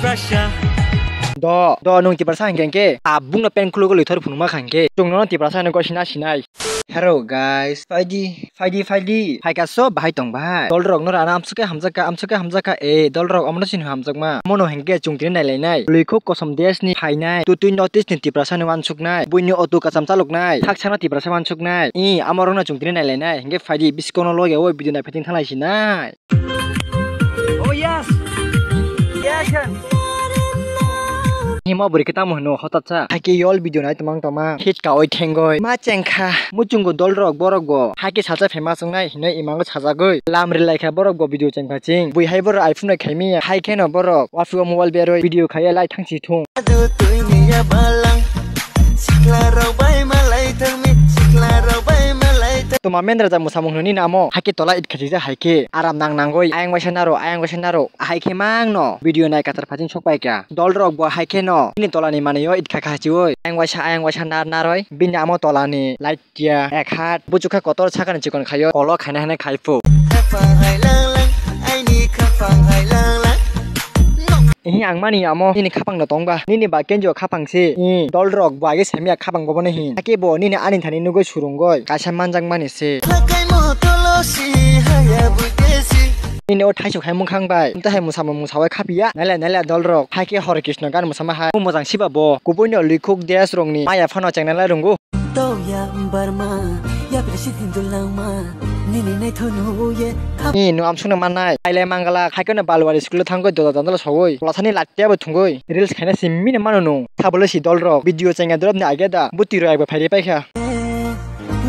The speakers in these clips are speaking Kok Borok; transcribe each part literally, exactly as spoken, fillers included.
Do, do, nwng Tiprasa hwnkhe hwnkhe, tabukno pen khulugwi lwithor phunukma kha hwnkhe, chwng nono Tiprasa hwnwi gosina sinai. Hello guys, phaidi, phaidi, phaidi, phaika so bahai tong bahai. Dolrok no rana amsukhe hamjakha, amsukhe hamjakha, e, dolrok omono sini hamjakma. Mono hwnkhe chwng tini nailainai. Lwikhuk kosom desni phainai, tutui notice ni Tiprasa ni wansuknai. Buini auto kasam chaloknai, thaksano Tiprasa wansuknai. I, amorokno chwng tini nailainai. Hwnkhe phaidi, bisi kono loge o video naiphaiting thanglai sinai. Oh yes. Yes, yes. Himo bwrwi khe tamo hino hotatsa. Haikhe yol video nai tongmang tongmang. Hit ka oi thengoi. Ma chengkha. Muchungo dolrok borok bo. Haikhe salsa famous wngnai hinoi imango sajagoi. Lam rilaikha borok bo video chengkha ching. Bui hai borok iPhone bai khaimia. Haikheno borok. Wafigo mobile beroi video khaiya lai thangsi thung. Adu tuini ya balang. Siklarok bai malai thangmi, siklarok bai malai thang- Tuma mendra ja musamung nini namo, haikhe tola it khajikjak haikhe, aram nang nangoi, ayang waisa naro, ayang waisa naro, haikhe mangno, video nai katar phajing sok paikha. Dolrok bo haikheno, bini tolani manio it kha kha chioi, ayang waisa, ayang waisa nar naroi, bini amo tolani light tia, ek hat, buchukha kotor sakani chikon khaio, kolo khaina hwnwi khai phu. Khapang hai lang lang, aini khapang hai lang lang. Ihi ang mani amo nini khapang no tongba. Nini ba kenjo khapang se. I dolrok bo age semya khapang bobo no hin. Ake bo nini ani thani nugoi surungoi. Kaisa manjak mani se. Lakai mo tolo si haya bui kesi. Nini o thaisuk hai mungkhang bai. Nta hai musamo musawai khapia. Naila naila dolrok. Haike Hare Krishna gan musama hai. Bo mojang siba bo. Kubui no likhuk des rongni. Maya phano chengnalai rungu. Toya barma, ya presi tindulangma, nini nai thonu ye. Ni no amsukno mannai, ailai mangala, haikeno balwari school thangoi doda dandalo sogoi, lasani latia bo thungoi, reels khaina simmi no mano no, thabolo si dolrok, video chengya dorop ni ageda, buti rok bai phairi paikha.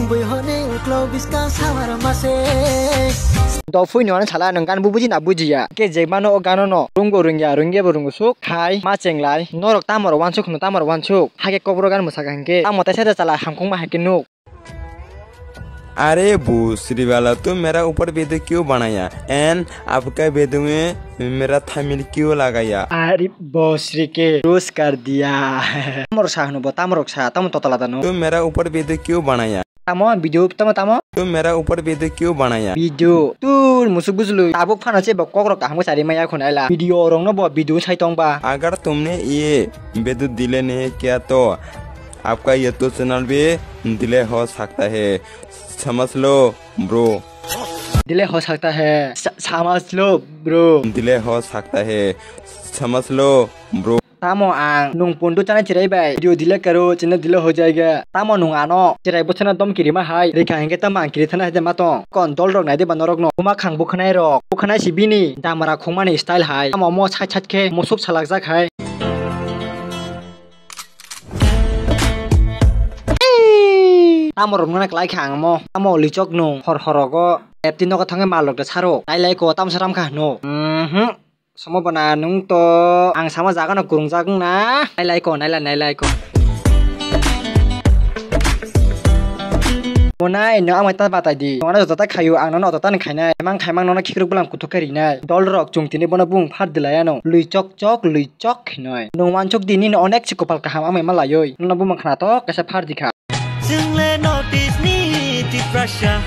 Bui hone uklo biska sawar mase. Dophui no sala nang gan bu buji na bujiya, ke jegmano o gano no, rungo rungya, rungya bo rungo suk, khai, ma chenglai, norok tamoro wansuk no tamoro wansuk. Hake kokborok gani mwsaka hinkhe tamo teisa de chala hamkukma hai khe nuk. अरे भोसड़ी वाला, तू मेरा ऊपर वीडियो क्यों बनाया? And आपका वीडियो में मेरा थंबनेल क्यों लगाया? Are bosri ke roast kar diya. Tamorok sa hwno bo, tamorok sa, tamo totala dano. तू मेरा ऊपर वीडियो क्यों बनाया? Tamo video, tamo, tamo? तू मेरा ऊपर वीडियो क्यों बनाया? Video. Tur musuk bujulu. Tabuk phano se bo kokrok kaham khe chari maya khun aila. Video rok no bo video sai tong ba. अगर तुमने ये वीडियो डिले नहीं किया तो आपका YouTube चैनल भी डिले हो सकता है, समझ लो bro. Delay ho sakta hai. Sa-, samajh lo, bro. Delay हो सकता है, समझ लो bro. Tamo ang nwng pundu chanai chirai bai video delay karo, channel delay ho jaiga. Tamo nwng ano chirai bwsano dom kirima hai. Rikha hinkhe tamo ang kiri thana hai de ma tong. Kon dol rok nai de ba norok no. Buma khang bwkhanai rok. Bwkhanai si bini damra khungmani style hai. Tamo mo side side khe musuk salak jak hai. Tamo rok nana klai kha ang mo. Tamo lichok nung hor horogo. Epti nogo thangwi mal rok de saro. Nai lai ko tamo saram kha no. Mhm. Somo bana nung to ang sama jaga no kurung jak na. Nai lai ko, nai lai, nai lai ko. Monai no amai ta batai di. Nono joto ta khayu ang nono joto ta ni khainai. Mang khaimang nono khikruk bulam kuthuk khe rinai. Dol rok chung tini bono bung phar dilai ano. Lui chok chok, lui chok hinoi. Nwng wansuk di nini onek si kopal kaham amai ma laioi. Nono bumang khna to kaisa phar di kha. Chwngle notice ni Tiprasa.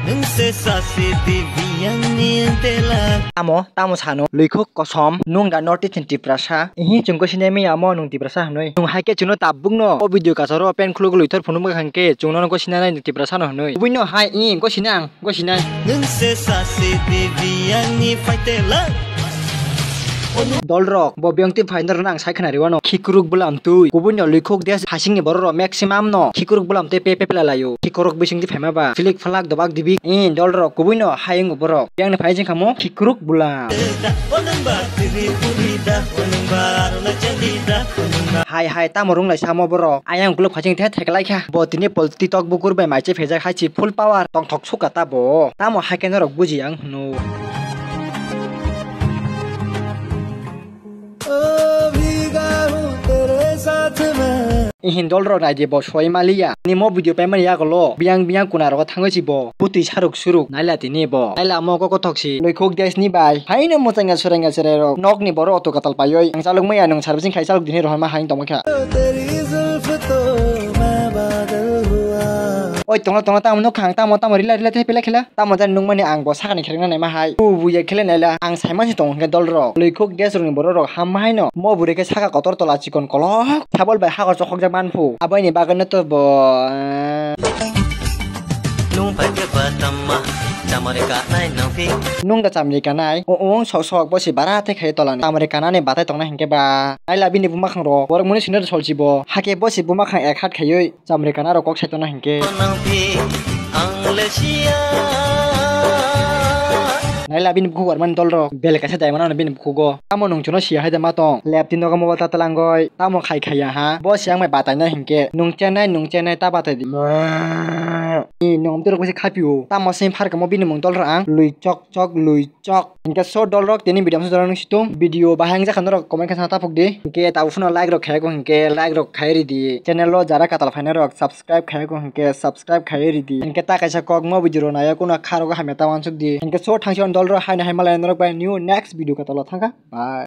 Nwng se sasi di biyang ni tela. Tamo, tamo sano. Luikhuk kosom. Nwng da notice ni Tiprasa. Ihi chwng ko sine mi amo nwng Tiprasa hinoi. Nwng hai khe chwngno tabuk no. O video kasaro pen khuluk luithor phunuk bwkha hwnkhe chwngno ko sinanai nwng Tiprasa no hinoi. Kubui no hai i ko sinang. Gosinai. Nwng se sasi di biyang ni faitela. Dol rok, bo biyang twi phai norok nang sai khna riwano. Khikruk bwlam twi. Kubui no luikhuk des hasing ni borok rok maximum no khikruk bwlam twi pe pe pela laio. Khikruk bising twi phaima ba. Philik phalak dobak dibik. In dol rok kubui no hayung borok. Biyang ni phai jing khamo khikruk bwlam. Hai hai tamo rung lai samo borok. Ayang kuluk phajing the theklai kha. Bo tini pol TikTok bukur bai mai che phejak hai chi full power tongthok suka ta bo. Tamo hai khe norok buji ang hwno. Ihin dol rok nai di bo soi maliya. Ni mo video pai mani yago lo. Biyang biyang kuna rogo thangwi si bo. Butwi saruk suruk naila tini bo. Naila mo kok kothok si. Luikhuk des ni bai. Haino mwchangya swrangya chwrai rok. Nok ni borok auto katal paioi. Ang chalok maya nwng servicing khai chalok dinhi rohorma haino tongma kha. Oi tongla tongla tamo nukha ang, tamo tamo rila rila tei pila khela. Tamo jani nukmani ang bo sakani kherek nanai ma hai. Ubu ya khela naila ang saimansi tongo hwnkhe dolrok. Lwikhuk desrokni bororok hamma haino. Mo bwrwi khe saka kotor tola chikon kolok. Sabol bai hakor chokhokjak manphu. Aboini bagwino to bo. Nung bai khe ba tamma chamari kanai nang phi. Nung da chamari kanai. O ong sok sok bo si bara tei khai tolani. Chamari kanani batai tongna hinkhe ba. Naila bini buma khang rok. Borok muni sinner solchi bo. Hake bo si buma khang ek hat khaiwi. Chamrikana rok kok saitona hinkhe. Nangphi ang le siya. Naila bini bukhuk warmani dolrok. Bel kaisa daimanano bini bukhugo. Tamo nung chuno siya hai de ma tong. Lepti nogo mobile ta telangoi. Tamo khai khaiya ha. Bo siya ang bai bataina hinkhe. Nung chenai, nung chenai ta batai di. Ni nung omtwi rok bisi khapio. Tamo seng pharkamo bini mung dolrok ang. Lui chok chok, lui chok. Hinkhe so dolrok tini video amsa jorang nung situng. Video bahai wngjakha norok comment khe sana taphuk di. Hinkhe tabuk phano like rok khayako hinkhe like rok khai ridi. Channel o jara katal phainai rok subscribe khayako hinkhe subscribe khai ridi. Hinkhe ta kaisa kok mo video rok naiya kuno kha rogo hamya ta uansuk di. Hinkhe so thangsi on dolrok haino hai malai norok bai new next video katal o thangkha. Bye.